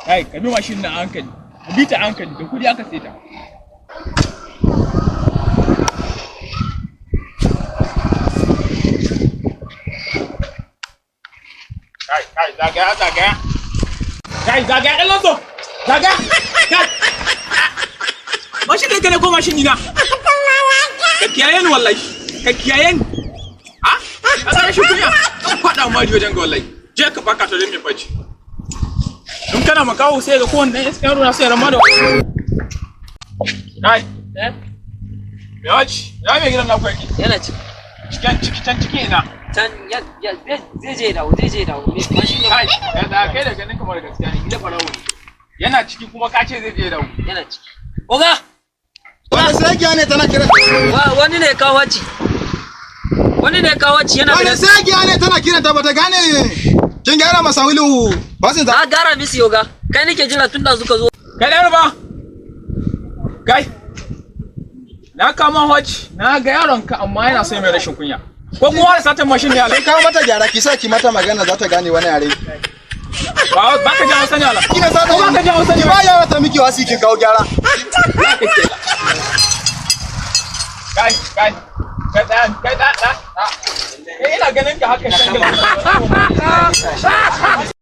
Kai, ka bi mashin na hankali. Ka bi ta hankali, da kudi aka saita. Kai, kai, zagaya, zagaya. Kai, zagaya, ɗan lanzo. Zagaya. Kai. Mashin ɗinka ne ko mashin ɗina? Ka kiyaye ni wallahi. Ka kiyaye ni. Ha? Ka sa rashin kunya. Zan faɗa mari wajen ga wallahi. Je ka baka ta don mai faci. In kana makaho sai ga kowanne ɗan iska yaro na sai rama da. Kai. Eh? Me wace? Ya mai gidan naku yake? Yana ciki. Cikin ciki can ciki ina. Can ya ya zai je dawo, zai je dawo. Me mashin ne? Kai, ya da kai da ganin kamar gaskiya ne, gida farawo ne. Yana ciki kuma ka ce zai je dawo. Yana ciki. Oga, Wani sagiya ne tana kira? Wani ne kawo ci. Wani ne kawo ci yana Wani bidan. sagiya ne tana kira ta bata gane kin gyara masa wilu basin ta. Na gara misi, oga. Kai nake jira tun da suka zo. Kai ɗan ba. Kai. Na kama hoj, na ga yaron ka amma yana son mai rashin kunya. Ko kuma da satan mashin ne alai. Kai kawo mata gyara, ki sa ki mata magana, za ta gane wani yare. Ba ba ka ji Hausa ne ala. Kina sa Ko ba ka ji Hausa ne ki ba yara ta miki wasi kin kawo gyara. Kai, kai. Kai ɗaya, kai ɗaya, ɗaya. Kai ina ganin ka haka shangal.